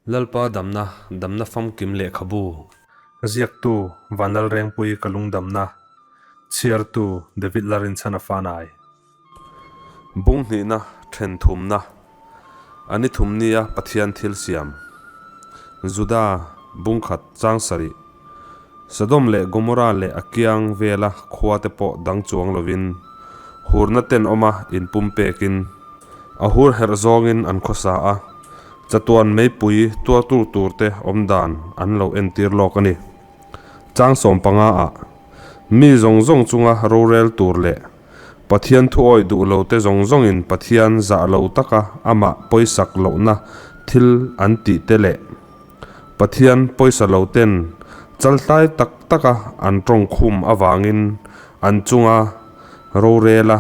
Lalpa damna, damna famkim lehkhabu. Ziaktu, Vanlalrengpui ka lungdamna. Chhiartu, David Larinchhana Fanai. Bung hnihna, then thumna, A ni thum nia Pathian thil siam. Juda, bung khat, chang sarih. Sodom leh Gomorrah leh a kiang vela khua te pawh dang chuang lovin, hurna tenawma inpumpekin, a hur herh zawngin an khawsa a, chatuan meipui tuartu turte awm dan an lo entir lawk a ni. Chang 15 ah, Mi zawng zawng chunga rorel tur leh Pathian thuawih duh lote zawng zawngin Pathian zah lo taka amah pawisak lohna thil an tih te leh Pathian pawisa loten chaltlai tak taka an tawng khum avangin an chunga rorela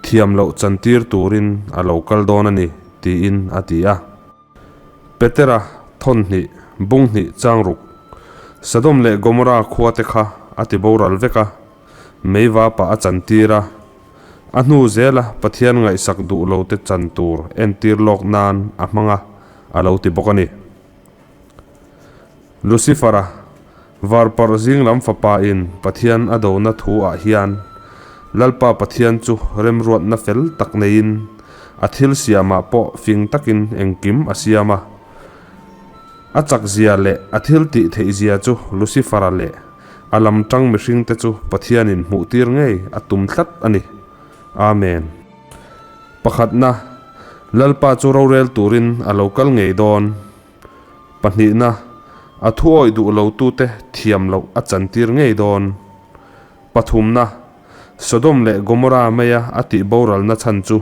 thiam loh chantir turin a lo kal dawn a ni, tiin a ti a. Petera thawn hnih, bung hnih chang ruk, Sodom leh Gomorra khuate kha a ti boral vek a, meiva pah a chantir a. A hnu zela Pathian ngaihsak duh lote chan tur entir lawk nan a hmang a, a lo ti bawk a ni. Lucifer-a, varparh zing lam fapa in Pathian a dona thu ah hian Lalpa Pathian chu remruatna fel tak neiin a thil siamah pawh fing takin engkim a siam a. A chak zia leh a thil tih theih zia chu Lucifer-a leh a lam tang mihringte chu Pathianin hmuhtir ngei a tum tlat a ni. Amen. Pakhatna, Lalpa chu rorel turin a lo kal ngei dawn. Pahnihna, a thuawih duh lotute thiam loh a chantir ngei dawn. Pathumna, Sodom leh Gomorra maia a tih boralna chhan chu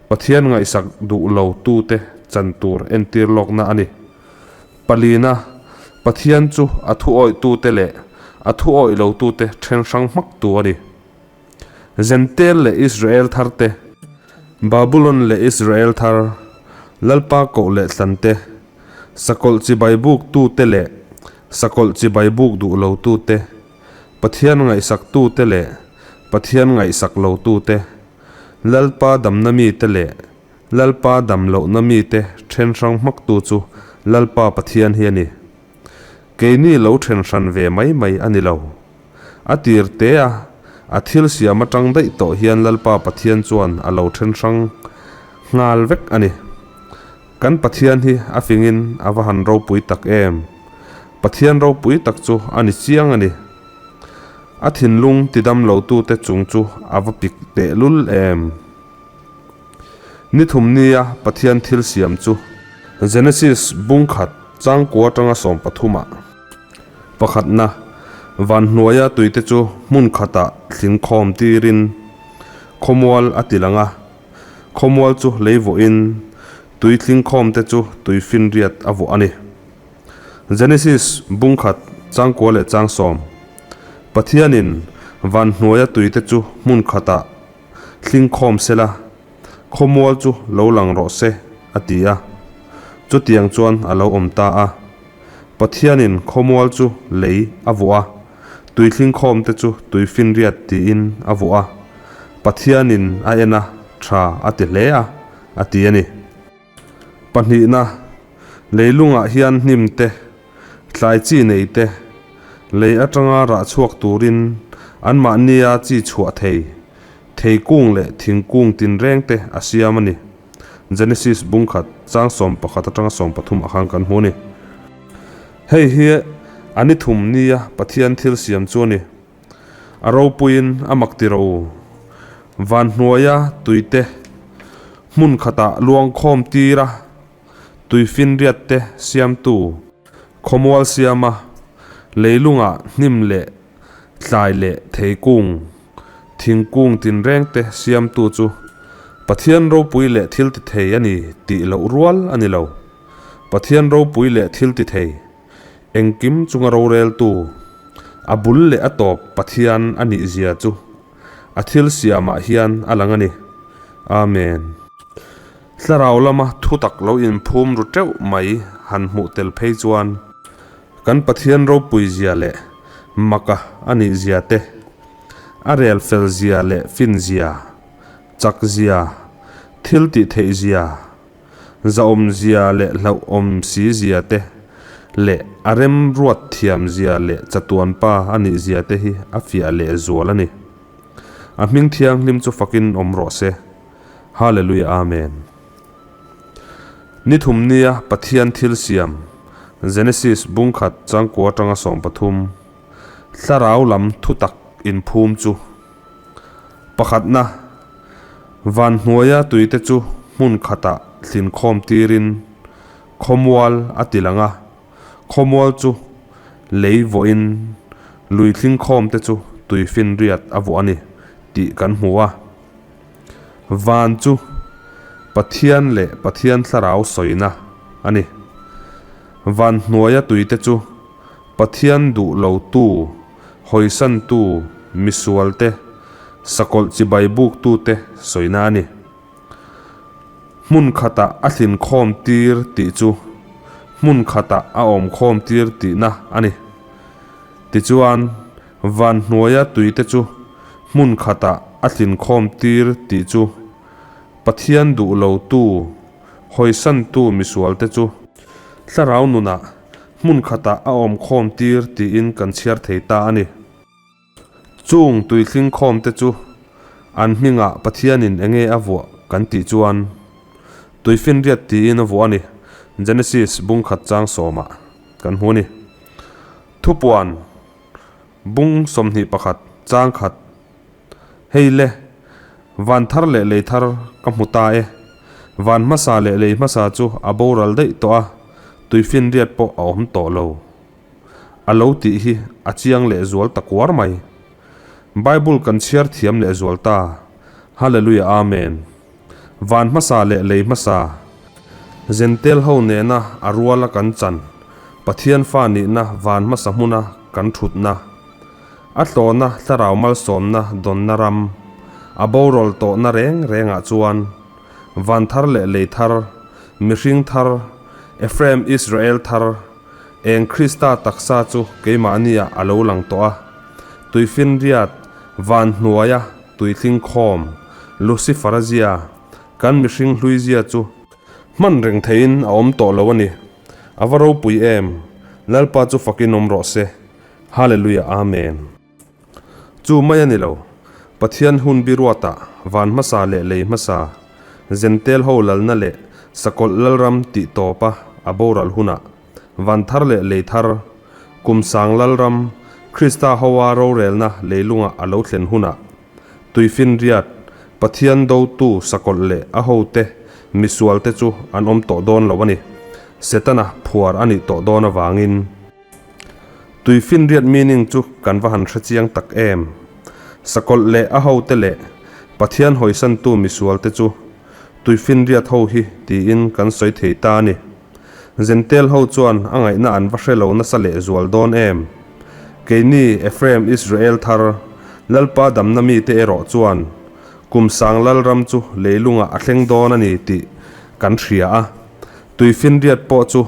Pathian ngaihsak duh lotute chan tur entir lawkna a ni. Palina, Pathian chu a thuawihtute leh a thuawih lotute then hrang hmaktu a ni. Zentel leh Israel tharte, Babulon leh Israel thar, Lalpa koh leh tlante, sakawlh chibai buktute leh sakawlh chibai buk duh lotute, Pathian ngaihsaktute leh Pathian ngaihsak lotute, Lalpa damna mite leh Lalpa dam lohna mite then hrang hmaktu chu Lalpa Pathian hi a ni. Keini lo then hran ve mai mai a ni lo. A tir te a, a thil siam atang daih tawh hian Lalpa Pathian chuan a lo then hrang nghal vek a ni. Kan Pathian hi a fingin a va han ropui tak em! Pathian ropui tak chu a ni chiang a ni. A thinlung tidam lotute chung chu a va pik tehlul em! Ni thum nia Pathian thil siam chu Genesis bung khat changkua atanga 13 ah pakhatna van hnuaia tuite chu hmun khatah thling khawm tirin khawmual a ti lang a, khawmual chu lei vuahin tui thling khawmte chu tui finriat a vuah a ni. Genesis bung khat changkua leh chang sawm Pathianin van hnuaia tuite chu hmun khatah Hling khawm sela, khawmual chu lo lang rawh se, a ti a. Chutiang chuan a lo awm ta a. Pathianin khawmual chu lei a vuah a, tuithling khawmte chu tuifinriat tiin a vuah a. Pathianin a en a, tha a ti hle a, a ti a ni. Pahnihna, leilungah hian hnim te, tlai chi nei te, lei atanga rah chhuak turin anmahnia chi chhuah thei, theikung leh thingkung tinreng te a siam a ni. Genesis bung khat chang 11 atanga 13 ah khan kan hmu a ni. Hei hi a ni thum nia Pathian thil siam chu a ni. A ropuiin a mak ti rawh u. Van hnuaia tuite hmun khatah luang khawm tira tui finriat te siamtu khawmual siama leilungah hnim leh tlai leh theikung, thingkung tinreng te siamtu chu Pathian ropui leh thil ti thei a ni tih loh rual a ni lo. Pathian ropui leh thil ti thei. Engkim chunga roreltu, a bul leh a tawp Pathian a nih zia chu a thil siamah hian a lang a ni. Amen. Thlarau lama thutak lo inphum ru teuh mai han hmuh tel phei chuan kan Pathian ropui zia leh maka a nih zia te, a rel fel zia leh fin zia, chak zia, thil tih theih zia, Zahawmzia leh hlauhawmsizia te leh a remruat thiamzia leh chatuan Pa a nihzia te hi a fiah lehzual a ni. A hming thianghlim chu fakin awm rawh se. Hallelujah Amen. Ni thum nia Pathian thil siam, Genesis bung khat changkua atanga 13, Thlarau lam thutak inphum chu. Pakhatna, Van hnuaia tuite chu hmun khatah thlinkhawm tirin khawmual a ti lang a, khawmual chu lei vuahin lui thlingkhawmte chu tuifinriat a vuah a ni tih kan hmu a. Van chu Pathian leh Pathian Thlarau sawina a ni. Van hnuaia tuite chu Pathian duh lotu, hawisantu, misualte, sakawlh chibai buktute sawina a ni. Hmun khatah a thlinkhawm tir tih chu hmun khatah a awmkhawm tir tihna a ni. Tichuan, van hnuaia tuite chu hmun khatah a tlinkhawm tir tih chu Pathian duh lotu, hawisantu misualte chu thlarau nunah hmun khatah a awmkhawm tir tiin kan chhiar thei ta a ni. Chung tuihlingkhawmte chu an hmingah Pathianin enge a vuah kan tih chuan Tuifinriat tiin a vuah a ni, Genesis bung khat chang sawmah kan hmu a ni. Thupuan, Bung 21, chang khat, Hei le, van thar leh lei thar ka hmu ta e. Van hmasa leh lei hmasa chu a boral daih tawh a, tuifinriat pawh a awm tawh lo. A lo tih hi a chiang lehzual ta kuar mai. Bible kan chhiar thiam lehzual ta. Hallelujah Amen. Van hmasa leh lei hmasa. Zentel ho nena a ruala kan chan, Pathian fa nihna van hmasa hmuna kan thutna, a tlawna thlarau malsawmna dawnna ram, a boral tawhna reng rengah chuan van thar leh lei thar, mihring thar, Ephraim Israel thar, eng Krista taksa chu keimahniah a lo lang tawh a, tuifinriat van hnuaia tuihlingkhawm, Lucifer-a zia, Kan mihring hluizia chu hman reng theihin a awm tawh lo a ni. A va ropui em! Lalpa chu fakin awm rawh se. Hallelujah Amen. Chu mai a ni lo, Pathian hun biruatah van hmasa leh lei hmasa, Zentel ho lalna leh sakawlh lalram tih tawpa a boral hunah, van thar leh lei thar, kum sang lalram, Krista hoa rorelna leilungah a lo thlen hunah, Tuifinriat, Pathian dotu sakawlh leh a hote misualte chu an awm tawh dawn lo a ni. Setana phuar a nih tawh dawn avangin. Tuifinriat meaning chu kan va han hre chiang tak em. Sakawlh leh a hote leh Pathian hawisantu misualte chu Tuifinriat ho hi tiin kan sawi thei ta a ni. Zentel ho chuan a ngaihna an va hre lo nasa lehzual dawn em? Keini Ephraim Israel thar, Lalpa damna mite erawh chuan kum sang Lalram chu leilungah a thleng dawn a ni tih kan hria a. Tuifinriat pawh chu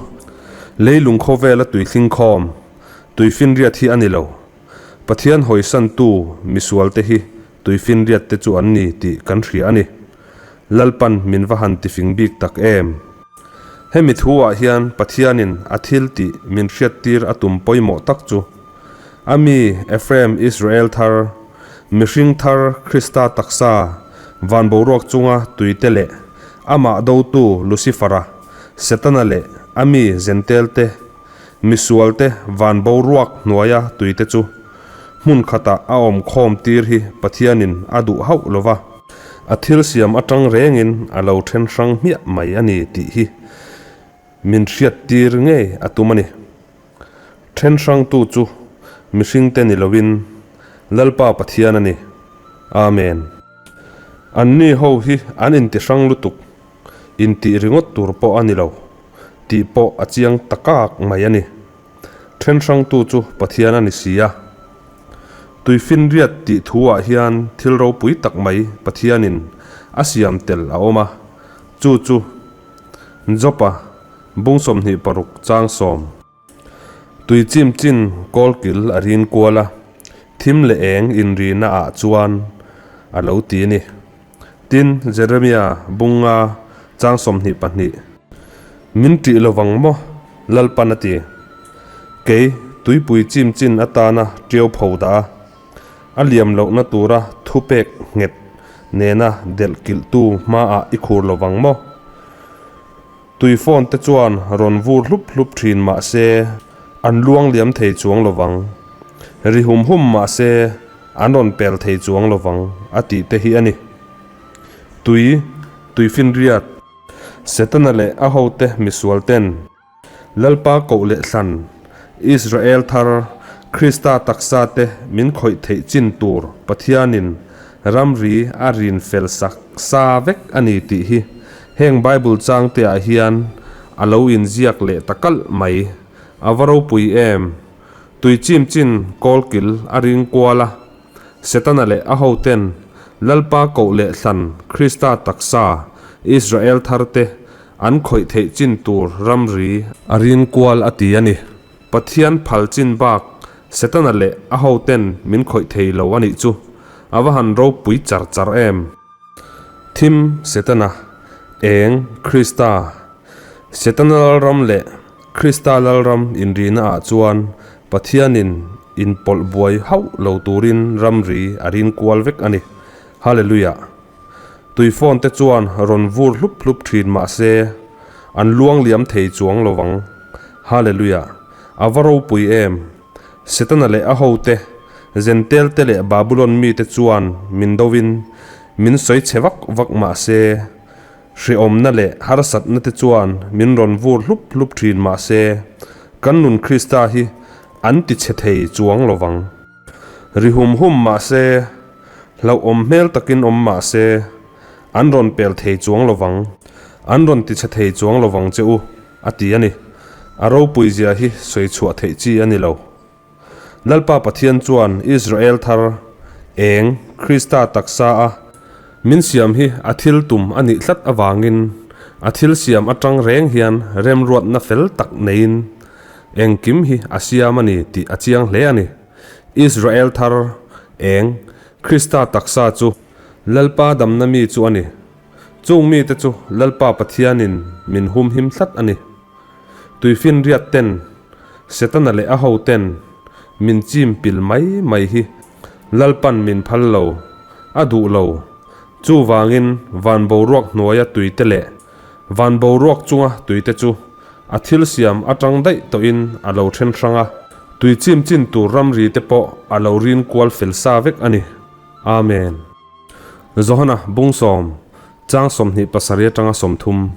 leilung khawvela tuihlingkhawm tuifinriat hi a ni lo. Pathian hawisantu misualte hi tuifinriat te chu an ni tih kan hria a ni. Lalpan min va han tifing bik tak em? Hemi thu-ah hian Pathianin a thil tih min hriattir a tum pawimawh tak chu, A mi Ephraim Israel thar, mihring thar Krista taksa van boruak chunga tuite leh amah dotu Lucifer-a, Setana leh a mi Zentelte, misualte van boruak hnuaia tuite chu hmun khatah a awm khawm tir hi Pathianin a duh hauh lo va. A thil siam atang rengin a lo then hrang hmiah mai a ni tih hi min hriat tir ngei a tum a ni. Then hrangtu chu mihringte ni loin Lalpa Pathian a ni. Amen. Anni ho hi an inti hrang lutuk, intih ringawt tur pawh a ni lo tih pawh a chiang takak mai a ni. Then hrangtu chu Pathian a ni si a. Tuifinriat tih thu ah hian thil ropui tak mai Pathianin a siam tel a awm a, chu chu Jopa bung 26 chang sawm. Tui chim chin kawlkil a rin kual a, thim leh eng inrina ah chuan a lo ti a ni. Tin, Jeremia bunga chang 22. Min ṭih lovang maw? Lalpan a ti. Kei, tuipui chim chin atana ṭiau pho dah a, a liam lohna tura thupek nghet nena delh kilhtu hmaah i khur lovang maw? Tui phone te chuan rawn vur hlup hlup thin mah se an luang liam thei chuang lovang. Ri hum hum mah se an rawn pel thei chuang lovang a tih te hi a ni. Tui, tuifinriat, Setana leh a hote misual ten Lalpa koh leh thlan, Israel thar, Krista taksa te min khawih theih chin tur Pathianin ramri a rin fel sak sa vek a ni tih hi heng Bible chang te ah hian a lo inziak leh ta kalh mai. A va ropui em! Tui chim chin kawlkil a ring kual a, Setana leh a hoten Lalpa koh leh thlan Krista taksa, Israel thar te An khawih theih chin tur ramri a rin kual a ti a ni. Pathian phal chin bak Setana leh a hoten min khawih thei lo a nih chu. A va han ropui char char em! Thim Setana, eng Krista. Setana Lalram leh Krista Lalram inrina ah chuan Pathianin inpawlh buai hauh lo turin ramri a rin kual vek a ni. Hallelujah! Tui phone te chuan rawn vur hlup hlup thin mah se, an luang liam thei chuang lo vang. Hallelujah! A va ropui em! Setana leh a hote, Zentel te leh Babulon mite chuan min dovin min sawi chhe vak vak mah se, hrehawmna leh harsatna te chuan min rawn vur hlup hlup thin mah se, kan nun Krista hi an ti chhe thei chuang lo vang. Ri hum hum mah se, hlauhawm hmel takin awm mah se, an rawn pel thei chuang lo vang, an rawn tichhe thei chuang lo vang che u, a ti a ni. A ropui zia hi sawi chhuah theih chi a ni lo. Lalpa Pathian chuan Israel thar, eng, Krista taksa a min siam hi a thil tum a nih tlat avangin a thil siam atang reng hian remruatna fel tak neiin Engkim hi a siam a ni tih a chiang hle a ni. Israel thar, eng, Krista taksa chu Lalpa damna mi chu a ni. Chung mite chu Lalpa Pathianin min humhim tlat a ni. Tuifinriat ten, Setana leh a hoten min chim pil mai mai hi Lalpan min phal lo, a duh lo. Chuvangin van boruak hnuaia tuite leh van boruak chunga tuite chu A thil siam atang daih tawhin a lo then hrang a, tui chim chin tur ramri te pawh a lo rin kual fel sa vek a ni. Amen. Johana Bungsawm, chang 27 atanga 30.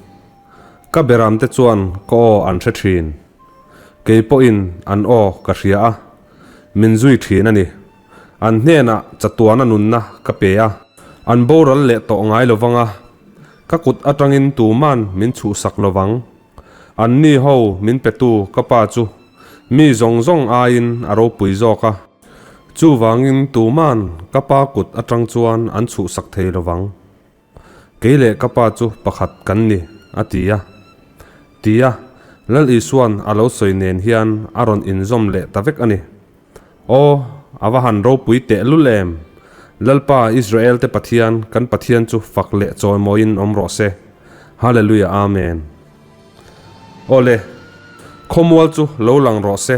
Ka beram te chuan ka aw an hre thin. Kei pawhin an aw ka hria a, min zui thin a ni. An hnenah chatuana nunna ka pe a, an boral leh tawh ngai lovang a, Ka kut atangin tuman min chhuhsak lovang. Anni ho min petu ka pa chu mi zawng zawng aiin a ropui zawk a. Chuvangin tuman ka pa kut atang chuan an chhuhsak thei lovang. Kei leh ka pa chu pakhat kan ni, a ti a. Tia Lal Isua'n a lo sawi nen hian a rawn inzawm leh ta vek a ni. Aw, a va han ropui tehlul em! Lalpa Israel-te Pathian, kan Pathian chu fak leh chawimawiin awm rawh se. Hallelujah Amen. Aw le, khawmual chu lo lang rawh se,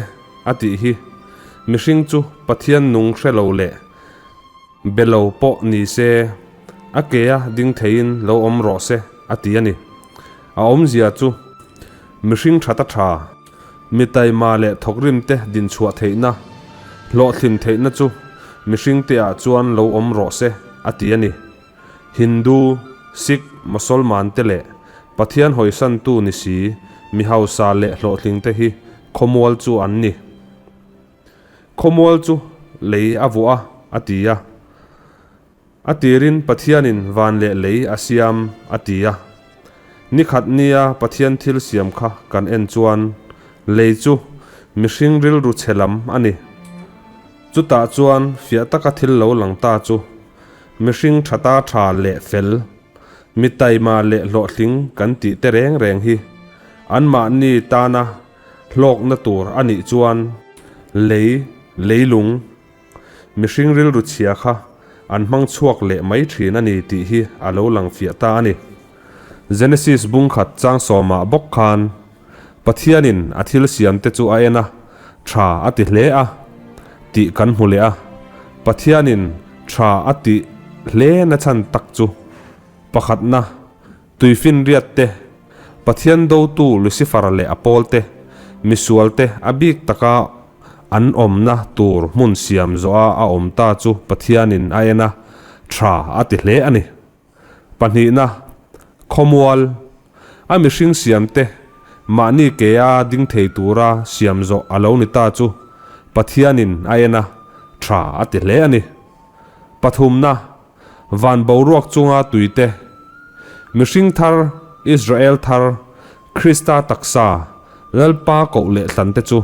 a tih hi. Mihring chu Pathian nung hre lo leh be lo pawh ni se, a kea ding theiin lo awm rawh se, a ti a ni. A awmzia chu, mihring that a tha. Mi taima leh thawkrimte dinchhuah theihna, hlawhtlin theihna chu mihringteah chuan lo awm rawh se, a ti a ni. Hindu, Sikh, Mosolmante leh Pathian hawisantu ni si mi hausa leh hlawhtlingte hi khawmual chu an ni. Khawmual chu lei a vuah a, a ti a. A tirin Pathianin van leh lei a siam, a ti a. Ni khat nia Pathian thil siam kha kan en chuan lei chu mihring rilru chhe lam a ni. Chutah chuan fiah taka thil lo lang ta chu mihring tha ta tha leh fel, mi taima leh hlawhtling kan tih te reng reng hi anmahni tana hlawkna tur a nih chuan lei leilung Mihring rilru chhia kha an hmang chhuak leh mai thin a ni tih hi a lo lang fiah ta a ni. Genesis bung khat chang sawmah bawk khan Pathianin a thil siamte chu a en a, tha a ti hle a tih kan hmu leh a. Pathianin tha a tih hle nachhan tak chu pakhatna, Tuifinriat te, Pathian dotu Lucifer leh a pawl te, misual te a bik taka an awmna tur hmun siam zawha a awm ta chu Pathianin a en a, tha a ti hle a ni. Pahnihna, Khawmual, a mihring siam te mahni kea ding thei tura siam zawh a lo ni ta chu Pathianin a en a, tha a ti hle a ni. Pathumna, Van boruak chunga tuite, mihring thar, Israel thar, Krista taksa, Lalpa koh leh hlante chu,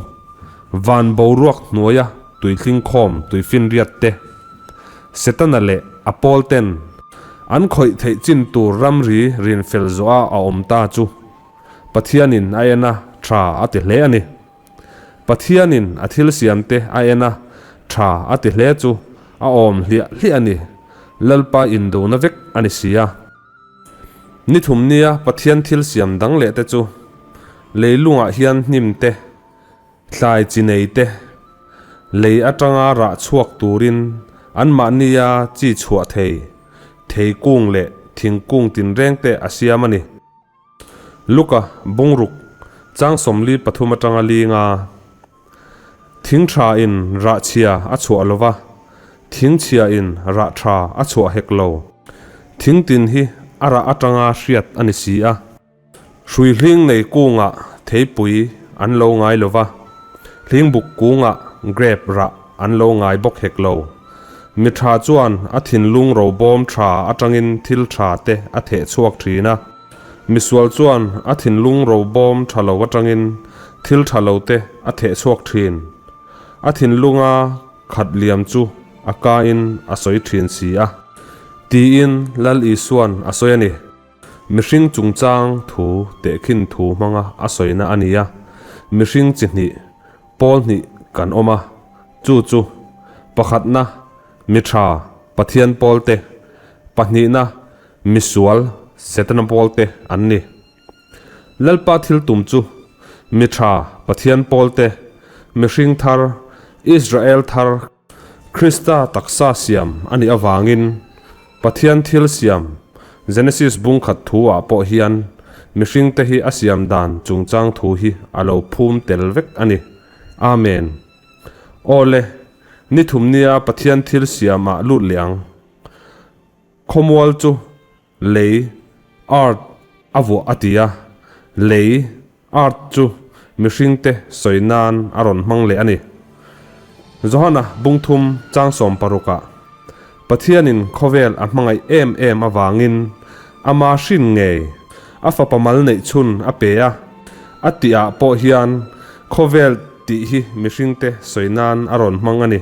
van boruak hnuaia tuithling khawm tuifinriat te, Setana leh a pawlten an khawih theih chin tur ramri rinfel zawha a awm ta chu Pathianin a en a, tha a ti hle a ni. Pathianin a thil siamte a en a, tha a ti hle chu a awm hliah hliah a ni, Lalpa indona vek a ni si a. Ni thum nia Pathian thil siam dang leh te chu leilungah hian hnim te, thlai chi nei te, lei atanga rah chhuak turin anmahnia chi chhuah thei, theikung leh thingkung tinreng te a siam a ni. Luka bungruk chang 43 atanga linga thing tha in rah chhia a chhuah lova, thing chhia in rah tha a chhuah hek lo. Thing tin hi a rah atanga hriat a ni si a. Hrui hling nei kungah theipui an lo ngai lova, hlingbuk kungah grape rah an lo ngai bawk hek lo. Mi tha chuan a thinlung robawm tha atangin thil tha te a theh chhuak thin a. Misual chuan a thinlung robawm tha lo atangin thil tha lo te a theh chhuak thin. A thinlunga khat liam chu a kain a sawi thin si a, tiin Lal Isuan a sawi a ni. Mihring chungchang thu tehkhin thu hmanga a sawina a ni a, mihring chi hnih, pawl hnih kan awm a, chu chu, pakhatna, mi tha, Pathian pawlte, pahnihna, misual, Setana pawlte an ni. Lalpa thil tum chu, mi tha, Pathian pawlte, mihring thar, Israel thar, Krista taksa siam a nih avangin Pathian thil siam Genesis bung khat thu ah pawh hian mihringte hi a siam dan chungchang thu hi a lo phum tel vek a ni. Amen. Aw le, ni thum nia Pathian thil siam ah lut leh ang. Khawmual chu lei, earth, a vuah a ti a, lei, earth, chu mihringte sawi nan a rawn hmang leh a ni. Johana bungthum chang sawmparukah, Pathianin khawvel a hmangaih em em avangin ama hrin ngei a fapa mal neih chhun a pe a, a tihah pawh hian khawvel tih hi mihringte sawi nan a rawn hmang a ni.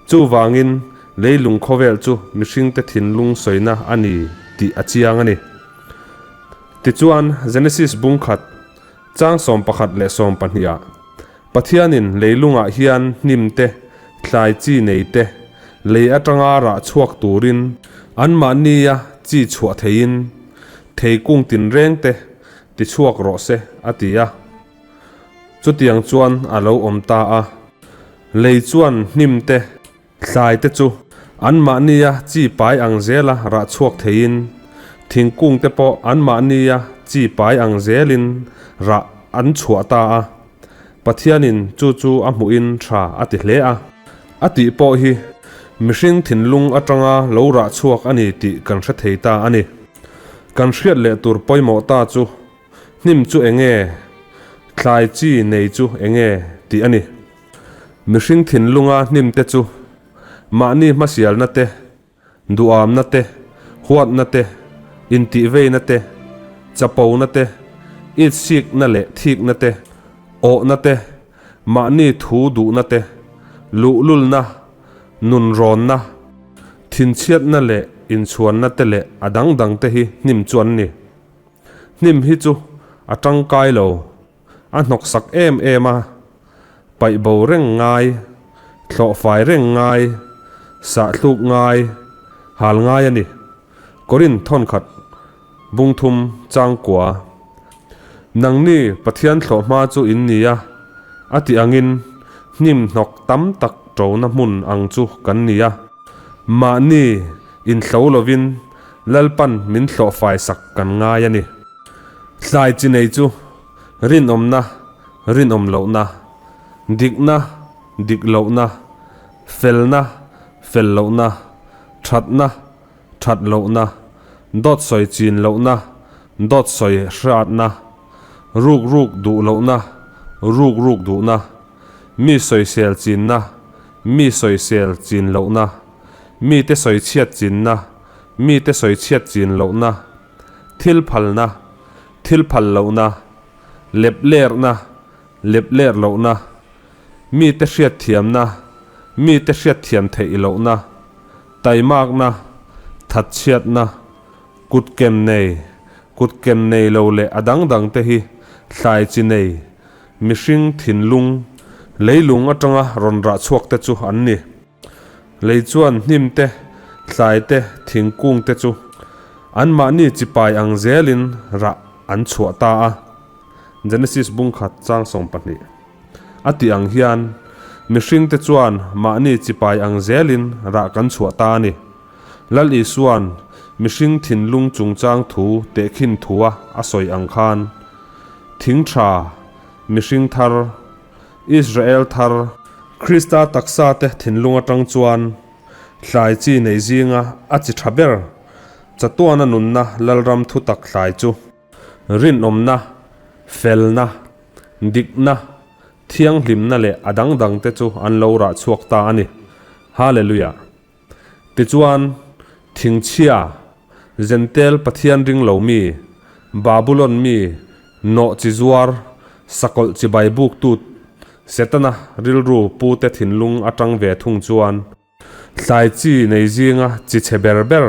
Chuvangin Leilung khawvel chu mihringte thinlung sawina a ni tih a chiang a ni. Tichuan, Genesis bung khat, chang 11 leh 12 ah, Pathianin leilungah hian hnim te, thlai chi nei te, lei atanga rah chhuak turin anmahnia chi chhuah theiin theikung tinreng te tichhuak rawh se a ti a. Chutiang chuan a lo awm ta a. Lei chuan hnim te, Thlai te chu anmahnia chi pai ang zela rah chhuak theiin, thingkung te pawh anmahnia chi pai ang zelin rah an chhuah ta a. Pathianin chu chu a hmuhin tha a ti hle a. A tih pawh hi mihring thinlung atanga lo rah chhuak a ni tih kan hre thei ta a ni. Kan hriat leh tur pawimawh ta chu hnim chu enge, thlai chi nei chu enge tih a ni. Mihring thinlunga hnim te chu mahni hmasialna te, duamna te, huatna te, intihveina te, chapona te, itsikna leh thikna te, awhna te, mahni thu duhna te, luhlulna, nunrawnna, thinchhiatna leh inchhuanna te leh a dang dang te hi hnim chu an ni. Hnim hi chu a tangkai lo. A hnawksak em em a, paih bo reng ngai, thlawh fai reng ngai, sahthluk ngai, hal ngai a ni. Korin thawnkhat Bung thum chang kua. Nangni Pathian thlawhhma chu in ni a, a tih angin hnim hnawk tam tak ṭona hmun ang chu kan ni a. Mahni inhlo lovin Lalpan min thlawhfai sak kan ngai a ni. Thlai chi nei chu rinawmna, rinawm lohna, dikna, dik lohna, felna, fel lohna, thatna, that lohna, dawt sawi chin lohna, dawt sawi hriatna, ruk ruk duh lohna, ruk ruk duhna, mi sawisel chinna, mi sawisel chin lohna, mite sawichhiat chinna, mite sawichhiat chin lohna, Thil phalna, thil phal lohna, lep lerhna, lep lerh lohna, mite hriatthiamna, mite hriatthiam theih lohna, taimakna, thatchhiatna, kutkem nei, kutkem nei lo leh a dang dang te hi thlai chi nei, mihring thinlung, leilung atanga rawn rah chhuak te chu an ni. Lei chuan hnim te, thlai te, thingkung te chu anmahni chipai ang zelin rah an chhuah ta a. Genesis bung khat chang 20 a tih ang hian mihring te chuan mahni chipai ang zelin rah kan chhuah ta a ni. Lal Isua'n mihring thinlung chungchang thu tehkhin thua a sawi ang khan thing tha, mihring thar, Israel thar, Krista taksa te thinlung atang chuan hlai chi nei zinga a chi tha ber, chatuana nunna Lalram thutak hlai chu rinawmna, felna, dikna, thianghlimna leh a dang dang te chu an lo rah chhuak ta a ni. Hallelujah! Tichuan, thingchhia, Zentel Pathian ring lo mi, Babulon mi, nawh chi zuar, sakawlh chibai buk tut, Setana rilru pute thinlung atang ve thung chuan, thlai chi nei zinga chi chhe ber ber,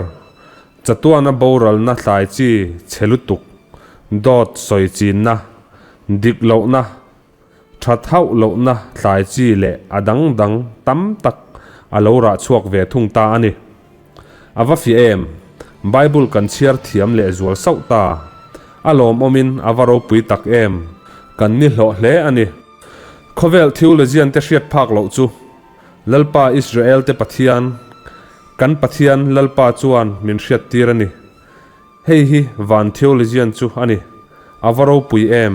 chatuana boralna thlai chi chhe lutuk, dawt sawi chinna, dik lohna, that hauh lohna thlai chi leh a dang dang tam tak a lo rah chhuak ve thung ta a ni. A va fiah em? Bible kan chhiar thiam leh zual sauh ta. A lawmawmin a va ropui tak em? Kan ni hlawh hle a ni. Khawvel theologian te hriat phak loh chu Lalpa Israel te Pathian, kan Pathian Lalpa chuan min hriattir a ni. Hei hi van theologian chu a ni. A va ropui em!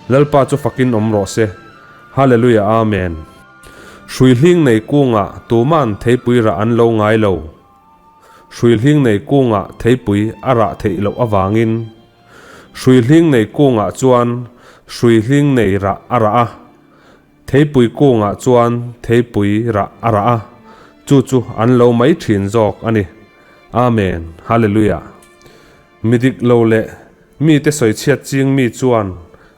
Lalpa chu fakin awm rawh se. Hallelujah Amen. Hrui hling nei kungah tuman theipui rah an lo ngai lo. Hrui hling nei kungah theipui a rah theih loh avangin hrui hling nei kungah chuan hrui hling nei rah a rah a, theipui kungah chuan theipui rah a rah a, chu chu an lo mai thin zawk a ni. Amen. Hallelujah. Mi dik lo leh mite sawichhiat ching mi chuan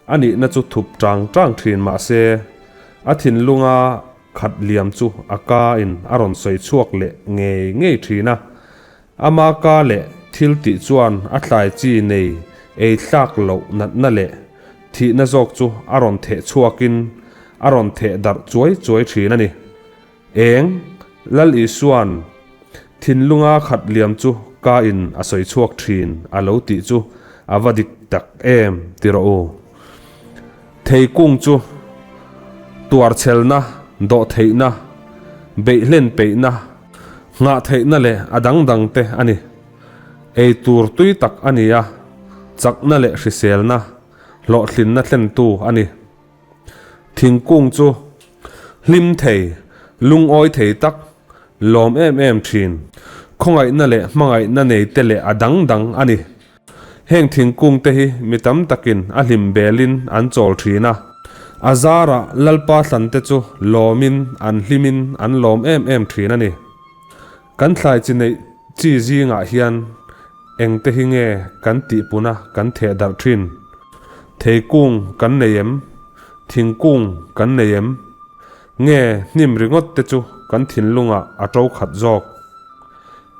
a nihna chu thup tang tang thin mah se, a thinlunga khat liam chu a ka in a rawn sawi chhuak leh ngei ngei thin a. Ama ka leh thil tih chuan a thlai chi nei ei thlak loh natna leh thihna zawk chu a rawn theh chhuakin a rawn theh darh chuai chuai thin a ni. Eng, Lal Isua'n thinlunga khat liam chu ka in a sawi chhuak thin a lo tih chu a va dik tak em ti rawh u. Theikung chu tuarchhelna, dawhtheihna, beihlen peihna, nghah theihna leh a dang dang te a ni. Ei tur tui tak a ni a, chakna leh hriselna, hlawhtlinna thlentu a ni. Thingkung chu hlim thei, lungawi thei tak, lawm em em thin, khawngaihna leh hmangaihna nei te leh a dang dang a ni. Heng thingkung te hi mi tam takin a hlim belin an chawl thin a. A zarah Lalpa thlan te chu lawmin an hlimin an lawm em em thin a ni. Kan thlai chi neih chi zingah hian eng te hi nge kan tihpuna kan theh darh thin? Theikung kan nei em? Thingkung kan nei em? Nge hnim ringawt te chu kan thinlungah a to khat zawk?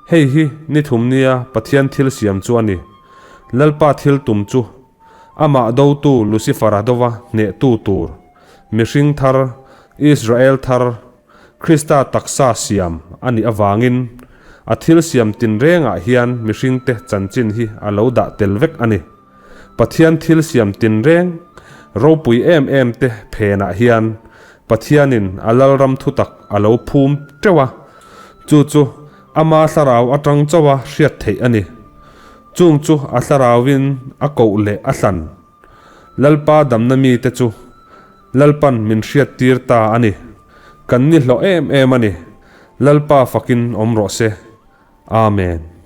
Hei hi ni thum nia Pathian thil siam chu a ni. Lalpa thil tum chu amah dotu Lucifer-a dova hnehtu tur, mihring thar, Israel thar, Krista taksa siam a nih avangin A thil siam tinrengah hian mihringte chanchin hi a lo dah tel vek a ni. Pathian thil siam tinreng ropui em em te phenah hian Pathianin a Lalram thutak a lo phum teuh a, chu chu ama thlarau atang chauha hriat theih a ni. Chung chu a thlarauin a koh leh a hlan. Lalpa damna mite chu Lalpan min hriattir ta a ni. Kan ni hlawh em em a ni. Lalpa fakin awm rawh se. Amen.